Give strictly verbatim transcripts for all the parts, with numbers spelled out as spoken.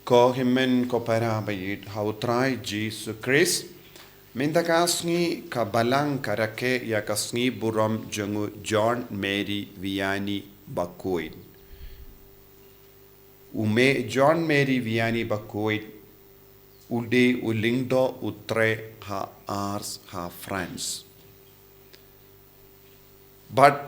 Ko hynmen ko para ba ïeit ha U Trai Jisu Khrist, mynta ka sngi ka Balang ka rakhe ïa ka sngi burom jong u John Mary Vianney Bakhuid. U John Mary Vianney Bakhuid u dei u lyngdoh u tre ha Ars ha France. Bad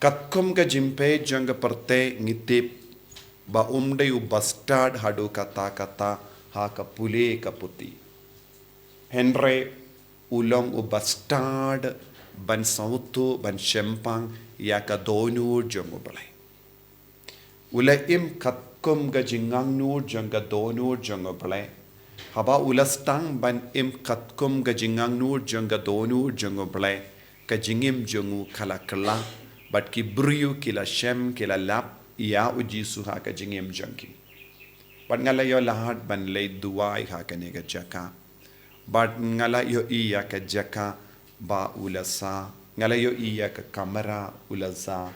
katkum ka jingpeit jong ka pyrthei ngi tip ba um dei u bastard haduh katta katta ha ka pule ka puthi. Hynrei u long u bastard ban sngewthuh ban shempang ïa ka dohnud jong U Blei. U la im katkum ka jingangnud jong ka dohnud jong U Blei. Haba u la sdang ban im katkum ka jingangnud jong ka dohnud jong U Blei, ka jingim jong u ka la kylla, bad ki briew ki la shem, ki la lap ïa U Jisu ha ka jingim jong ki. Bad nga la ïoh lad ban leit duwai ha kane ka jaka. Bad nga la ïohi ïa ka jaka ba u la sah. Nga la ïohi ïa ka kamra u la sah.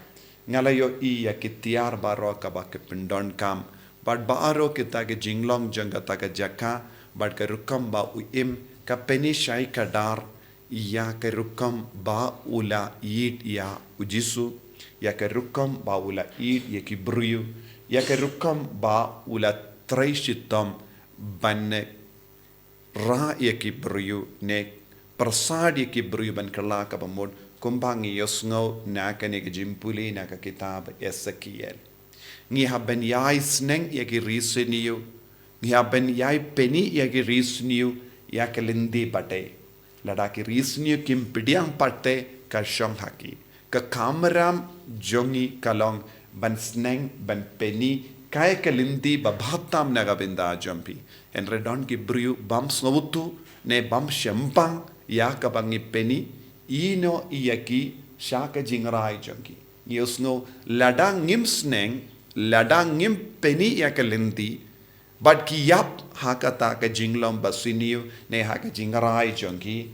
Nga la ïohi ïa ki tiar baroh kaba ki pyndonkam. Bad baroh kita ki jinglong jong kata ka jaka, bad ka rukom ba u im, ka pyni shai kdar ïa ka rukom ba u la ïeit ïa U Jisu, ïa ka rukom ba u la ïeit ïa ki briew, ïa ka rukom ba u la trei shitom ban rah ïa ki briew, ne pyrsad ïa ki briew ban kylla kaba mut, kumba ngi ïohsngew na kane ka jingpule na ka kitab Esekiel. Ngi hap ban ïai sneng ïa ki ri sniew, ngi hap ban ïai pyni ïa ki ri sniew ïa ka lynti ba dei. Lada ki ri sniew kim pdiang pat te, ka shong ha ki. Ka kamram jong ngi ka long ban sneng, ban pyni, kaei ka lynti ba bha tam na ka bynta jong phi. Hynrei don ki briew bym sngewthuh, ne bym shempang ïa kaba ngi pyni, ïehnoh ïa ki sha ka jingrai jong ki. Ngi ïohsngew lada ngim sneng, lada ngim pyni ïa ka lynti, bad ki ïap ha kata ka jinglong ba sniew, ne ha ka jingrai jong ki,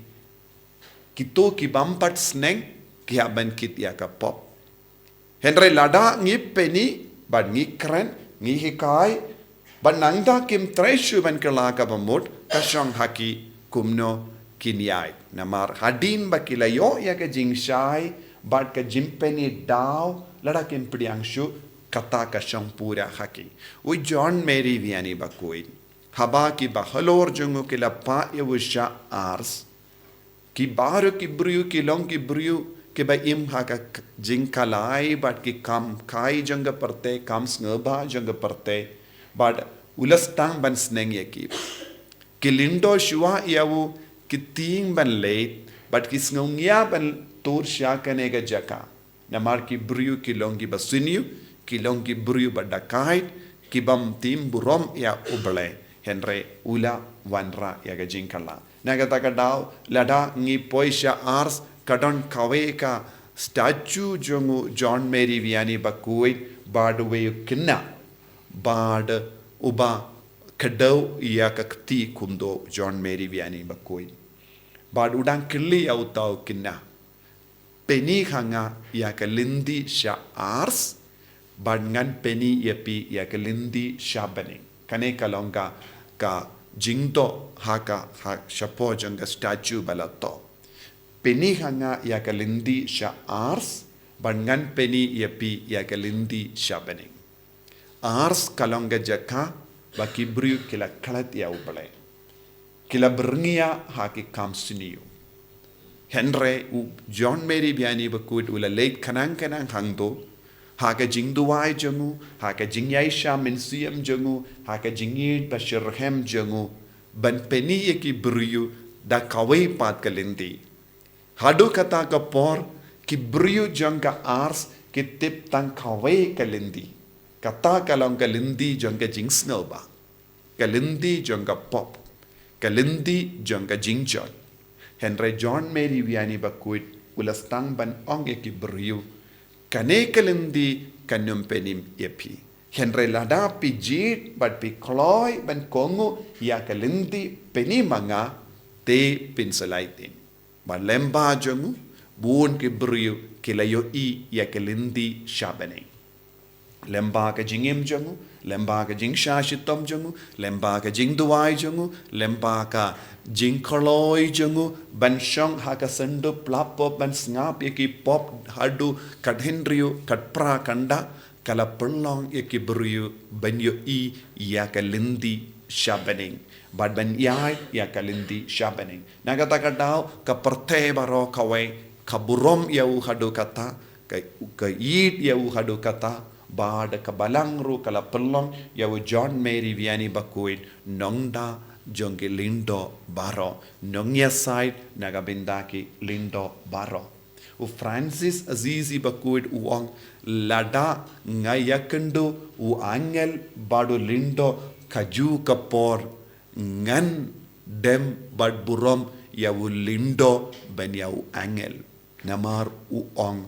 kito ki bym pat sneng, ki hap ban kit ïa ka pop. Hynrei lada ngi pyni, bad ngi kren, ngi hikai, bad nangta kim trei shuh ban kylla kaba mut, ka shong ha ki kumno kin ïaid. Namar hadien ba ki la ïoh ïa ka jingshai, bad ka jingpyni daw, lada kim pdiang shuh, kata ka shong pura ha ki. U John Mary Vianney Bakhuid, haba ki bahalor jong u ki la pah ïa u sha Ars, ki baroh ki briew, ki long ki briew kiba im ha ka k-, jingkhalai bad ki kam kai jong ka pyrthei, kam sngewbha jong ka pyrthei, bad u la sdang ban sneng ïa ki. Ki lyngdoh shuwa ïa u, ki tieng ban leit, bad ki sngew ngiah ban tur sha kane ka jaka. Namar ki briew ki long kiba sniew, ki long ki briew ba dakait, ki bym tim burom ïa U Blei. Hynrei u la wanrah ïa ka jingkylla. Na kata ka daw, lada ngi poi sha Ars, ka don kawei ka statue jong u John Mary Vianney Bakhuid, bad uwei u khynnah, bad uba kdew ïa ka kti kumto u John Mary Vianney Bakhuid. Bad u dang kylli ïa uta u khynnah, pyni ha nga ïa ka lynti sha Ars, bad ngan pyni ïa phi ïa ka lynti sha bneng. Kane ka long ka, ka jingdoh ha ka, ha shapoh jong ka statue ba la thoh. Pyni ha nga ïa ka lynti sha Ars, bad ngan pyni ïa phi ïa ka lynti sha bneng. Ars ka long ka jaka ba ki briew ki la klet ïa U Blei. Ki la byrngia ha ki kam sniew. Hynrei u John Mary Vianney Bakhuid u la leit khnang khnang hangto, ha ka jingduwai jong u, ha ka jingïaishah mynsiem jong u, ha ka jingïeit bashitrhem jong u, ban pyni ïa ki briew da kawei pat ka lynti. Haduh kata ka por, ki briew jong ka Ars ki tip tang kawei ka lynti. Kata ka long ka lynti jong ka jingsngewbha. Ka lynti jong ka pop. Ka lynti jong ka jingjot. Hynrei John Mary Vianney Bakhuid u la sdang ban ong ïa ki briew, kane ka lynti kan ym pynim ïa phi. Hynrei lada phi jied bad phi kloi ban kohnguh ïa ka lynti pyni ma nga, te phin sa lait im. Bad lyngba jong u, bun ki briew ki la ïohi ïa ka lynti sha bneng. Lyngba ka jingim jong u, lyngba ka jingshah shitom jong u, lyngba ka jingduwai jong u, lyngba ka jingkhloi jong u, ban shong ha ka synduk pla pop ban sngap ïa ki pop haduh khathynriew khatphra khyndai, ka la pynlong ïa ki briew ban ïohi ïa ka lynti sha bneng. Bad ban ïaid ïa ka lynti sha bneng. Na kata ka daw ka pyrthei baroh kawei ka burom ïa u haduh katta, ka, ka ïeit ïa u haduh katta, bad ka Balang ruh ka la pynlong ïa u John Mary Vianney Bakhuid nongda jong ki lyngdoh baroh, nongïasaid na ka bynta ki lyngdoh baroh. U Francis Assisi Bakhuid u ong, lada nga ïakynduh u angel bad u lyngdoh kajuh ka por, ngan dem bad burom ïa u lyngdoh ban ïa u angel. Namar u ong,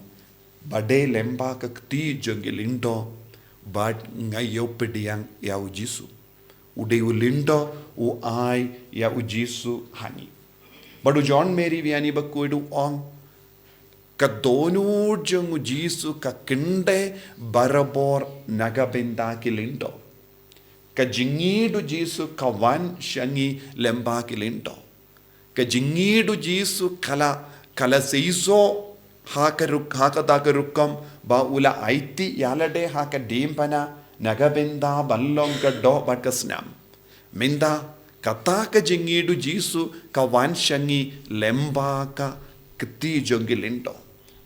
ba dei lyngba ka kti jong ki lyngdoh bad nga ïoh pdiang ïa u Jisu. U dei u lyngdoh u ai ïa u Jisu ha ngi. Bad u John Mary Vianney Bakhuid u ong, ka dohnud jong u Jisu ka kynde barabor na ka bynta ki lyngdoh. Ka jingïeid u Jisu ka wan sha ngi lyngba ki lyngdoh. Ka jingïeid u Jisu ka la, ka la seisoh ha ka ruk-, ha kata ka rukom ba u la aiti ïalade ha ka diengphna na ka bynta ban long ka doh bad ka snam. Mynta kata ka jingïeid u Jisu ka wan sha ngi lyngba ka kti jong ki lyngdoh.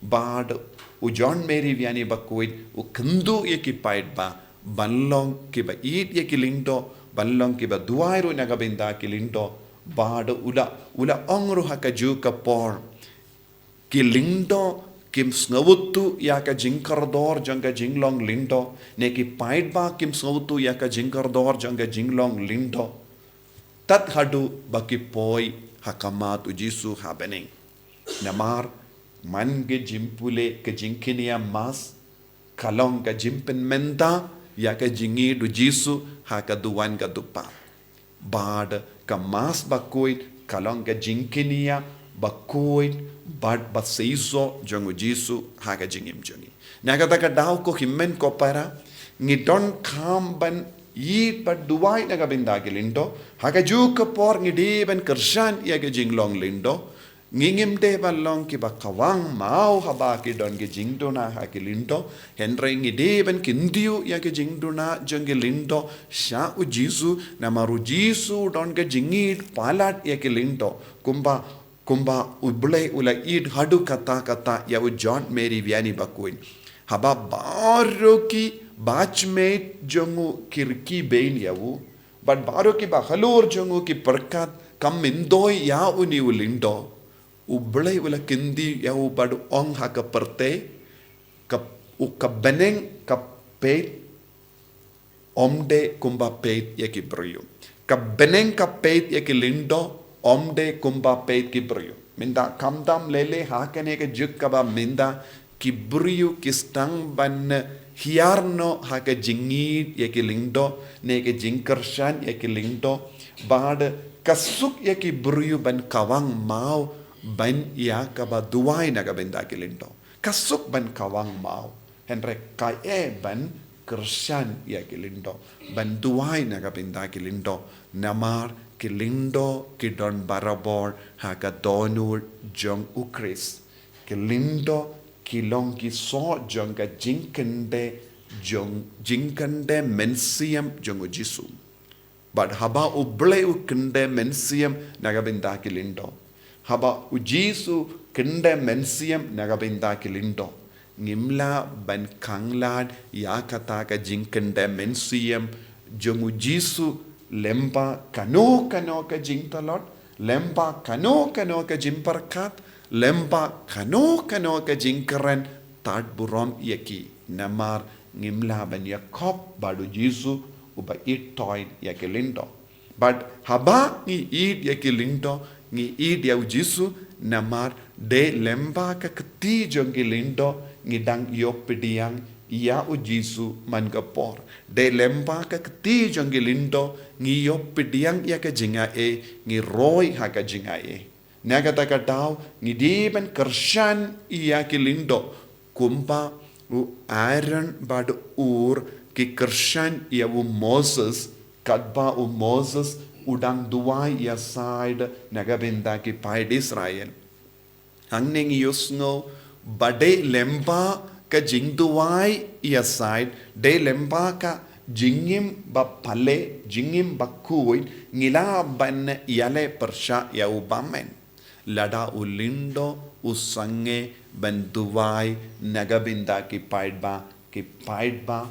Bad u John Mary Vianney Bakhuid u kynduh ïa ki paidbah ban long kiba ïeit ïa ki lyngdoh, ban long kiba duwai ruh na ka bynta ki lyngdoh. Bad u la, u la ong ruh ha kajuh ka por, ki lyngdoh kim sngewthuh ïa ka jingkordor jong ka jinglong lyngdoh, ne ki paidbah kim sngewthuh ïa ka jingkordor jong ka jinglong lyngdoh, tad haduh ba ki poi ha khmat u Jisu ha bneng. Namar man ka jingpule, ka jingkñia Mass ka long ka jingpynmynta ïa ka jingïeid u Jisu ha ka duwan ka dupa. Bad ka Mass bakhuid ka long ka jingkñia bakhuid bad ba seisoh jong u Jisu ha ka jingim jong ngi. Na kata ka daw ko hynmen ko para, ngi donkam ban ïeid bad duwai na ka bynta ki lyngdoh. Ha kajuh ka por ngi dei ban kyrshan ïa ka jinglong lyngdoh. Ngi ngim dei ban long kiba kawang maw haba ki don ki jingduna ha ki lyngdoh. Hynrei ngi dei ban kyntiew ïa ka jingduna jong ki lyngdoh sha u Jisu, namar u Jisu u don ka jingïeid palat ïa ki lyngdoh. Kumba, kumba U Blei u la ïeid haduh katta katta ïa u John Mary Vianney Bakhuid. Haba baroh ki batchmate jong u ki rkhie bein ïa u, bad baroh ki bahalor jong u ki pyrkhat kam myntoi ïa une u lyngdoh, U Blei u la kyntiew ïa u bad u ong ha ka pyrthei, ka, u, ka bneng ka peit ym dei kumba peit ïa ki briew. Ka bneng ka peit ïa ki lyngdoh ym dei kumba peit ki briew. Mynta khamtam lei lei ha kane ka juk kaba mynta ki briew ki sdang ban hiar noh ha ka jingïeid ïa ki lyngdoh, ne ka jingkyrshan ïa ki lyngdoh, bad ka suk ïa ki briew ban kawang maw ban ïa kaba duwai na ka bynta ki lyngdoh. Ka suk ban kawang maw. Hynrei kaei ban kyrshan ïa ki lyngdoh, ban duwai na ka bynta ki lyngdoh, namar ki lyngdoh ki don barabor ha ka dohnud jong u Khrist. Ki lyngdoh ki long ki soh jong ka jingkyndit, jong jingkyndit mynsiem jong u Jisu. Bad haba U Blei u kyndit mynsiem na ka bynta ki lyngdoh, haba u Jisu kyndit mynsiem na ka bynta ki lyngdoh, ngim lah ban khanglad ïa kata ka jingkyndit mynsiem jong u Jisu lyngba kano kano ka jingtlot, lyngba kano kano ka jingpyrkhat, lyngba kano kano ka jingkren tad burom ïa ki. Namar ngim lah ban ïakhop bad u Jisu uba ïeit thoiñ ïa ki lyngdoh. Bad haba ngi ïeit ïa ki lyngdoh, ngi ïeit ïa u Jisu, namar dei lyngba ka kti jong ki lyngdoh ngi dang ïoh pdiang ïa u Jisu man ka por. Dei lyngba ka kti jong ki lyngdoh ngi ïoh pdiang ïa ka jingaiei, ngi roi ha ka jingaiei. Na kata ka daw ngi dei ban kyrshan ïa ki lyngdoh kumba U Aaron bad u Hur ki kyrshan ïa u Moses, katba u Moses u dang duwai ïasaid na ka bynta ki paid Israel. Hangne ngi ïohsngew ba dei lyngba ka jingduwai ïasaid, dei lyngba ka jingim ba pale, jingim ba khuid, ngi lah ban ïaleh pyrshah ïa u bymmen. Lada u Lindo u sangeh ban duwai na ka bynta ki paidbah, ki paidbah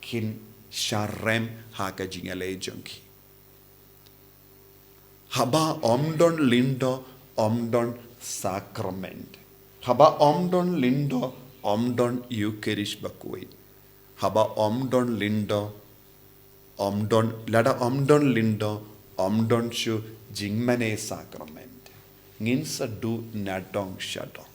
kin sharem ha ka jingïaleh jong ki. Haba ym don Lindo, ym don sakrament. Haba ym don Lindo, ym don Eucharist bakhuid. Haba ym don Lindo, ym don, lada ym don Lindo, ym don shuh jingmane sakrament. Ngin sa duh nadong shadong.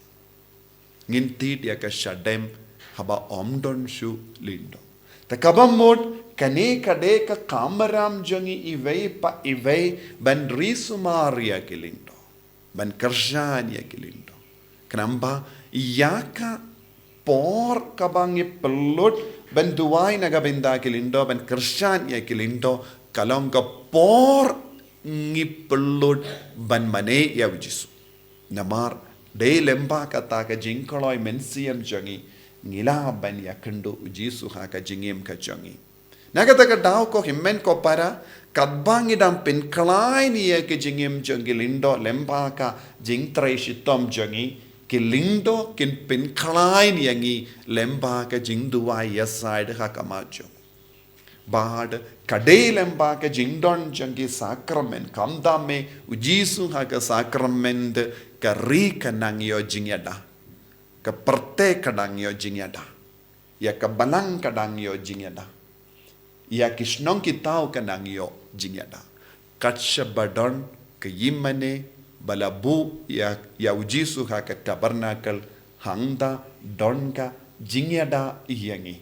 Ngin thied ïa ka shadem haba ym don shuh Lindo. Te kaba mut kane ka dei ka kamram jong ngi iwei pa iwei ban ri sumar ïa ki Lindo, ban kyrshan ïa ki Lindo. Khnang ba ïa ka por kaba ngi pynlut ban duwai na ka bynta ki Lindo, ban kyrshan ïa ki Lindo, ka long ka por ngi pynlut ban mane ïa u Jisu. Namar dei lyngba kata ka jingkloi mynsiem jong ngi, ngi lah ban ïakynduh u Jisu ha ka jingim ka jong ngi. Na kata ka daw ko hynmen ko para, katba ngi dang pynkhlaiñ ïa ka jingim jong ki Lindo lyngba ka jingtrei shitom jong ngi, ki Lindo kin pynkhlaiñ ïa ngi lyngba ka jingduwai ïasaid ha khmat jong u. Bad ka dei lyngba ka jingdon jong ki sakrament, kam da me u Jisu ha ka sakrament, ka ri ka nang ïoh jingïada, ka pyrthei ka nang ïoh jingïada, ïa ka balang ka nang ïoh jingïada, ïa ki shnong ki thaw ka nang ïoh jingïada. Kat shaba don ka ïingmane ba la buh ïa, ïa u Jisu ha ka tabernacle, hangta don ka jingïada ïa ngi.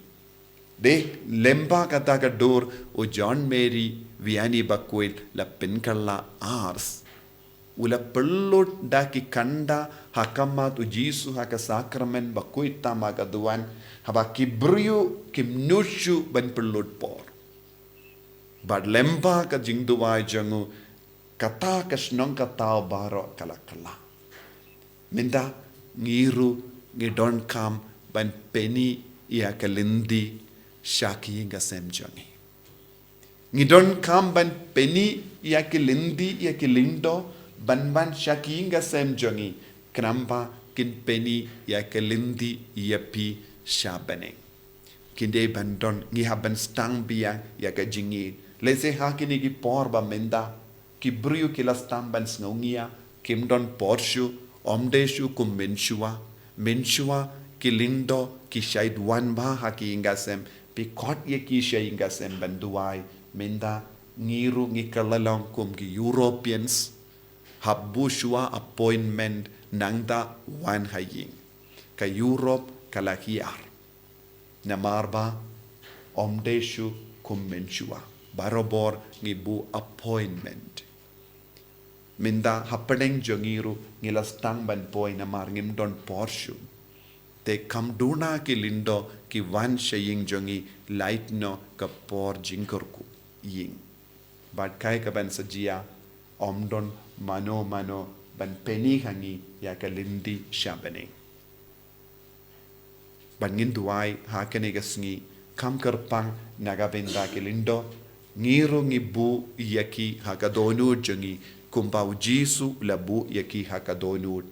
Dei lyngba kata ka dur u John Mary Vianney bakhuid la pynkylla ars. U la pynlut da ki khanda ha khmat u Jisu ha ka sakrament bakhuid tam ha ka duwan, haba ki briew kim nud shuh ban pynlut por. Bad lyngba ka jingduwai jong u, kata ka shnong ka thaw baroh ka la kylla. Mynta ngi ruh ngi donkam ban pyni ïa ka lynti sha ki ïing ka sem jong ngi. Ngi donkam ban pyni ïa ki lynti, ïa ki Lindo, ban wan sha ki ïing ka sem jong ngi, khnang ba kin pyni ïa ka lynti ïa phi sha bneng. Kin dei ban don, ngi hap ban sdang biang ïa ka jingïeit. Lehse ha kine ki por ba mynta, ki briew ki la sdang ban sngewngiah, kim don por shuh, ym dei shuh kum mynshuwa. Mynshuwa ki Lindo ki shait wan bha ha ki ïing ka sem, phi khot ïa ki sha ïing ka sem ban duwai. Mynta ngi ruh ngi kylla long kum ki Europeans, hap buh shuwa appointment nangta wan ha ïing. Ka Europe ka la hiar. Namar ba ym dei shuh kum mynshuwa. Barabor ngi buh appointment. Mynta hapdeng jong ngi ruh ngi la sdang ban poi namar ngim don por shuh. Te kham duna ki Lindo ki wan sha ïing jong ngi lait noh ka por jingkyrkhu ïing. Bad kaei kaban sa jia, ym don mano mano ban pyni ha ngi ïa ka lynti sha bneng. Bad ngin duwai ha kane ka sngi, kham kyrpang na ka bynta ki Lindo, ngi ruh ngi buh ïa ki ha ka dohnud jong ngi, kumba u Jisu u la buh ïa ki ha ka dohnud.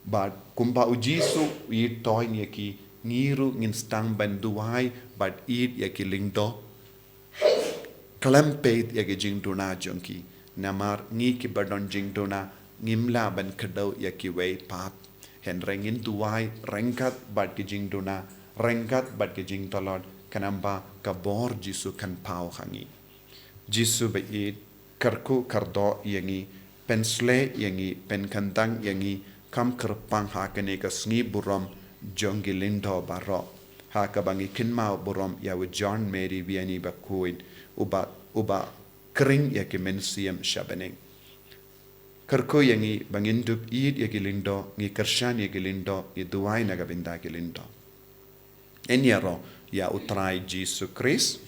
Bad kumba u Jisu u ïeit toiñ ïa ki, ngi ruh ngin sdang ban duwai bad ïeit ïa ki Lindo. Khlem peit ïa ki jingduna jong ki. Namar ngi kiba don jingduna ngim lah ban kdew ïa kiwei pat. Hynrei ngin duwai ryngkat bad ki jingduna, ryngkat bad ki jingtlot, khnang ba ka bor Jisu kan paw ha ngi. Jisu ba ïeit, kyrkhu kyrdoh ïa ngi, pynshlei ïa ngi, pynkyntang ïa ngi, kham kyrpang ha kane ka sngi burom jong ki Lindo baroh. Ha kaba ngi kynmaw burom ïa u John Mary Vianney bakhuid, uba, uba khring ïa ki mynsiem sha bneng. Kyrkhu ïa ngi ba ngin dup ïeit ïa ki Lindo, ngi kyrshan ïa ki Lindo, ngi duwai na ka bynta ki Lindo. Yn ïaroh ïa U Trai Jisu Khrist.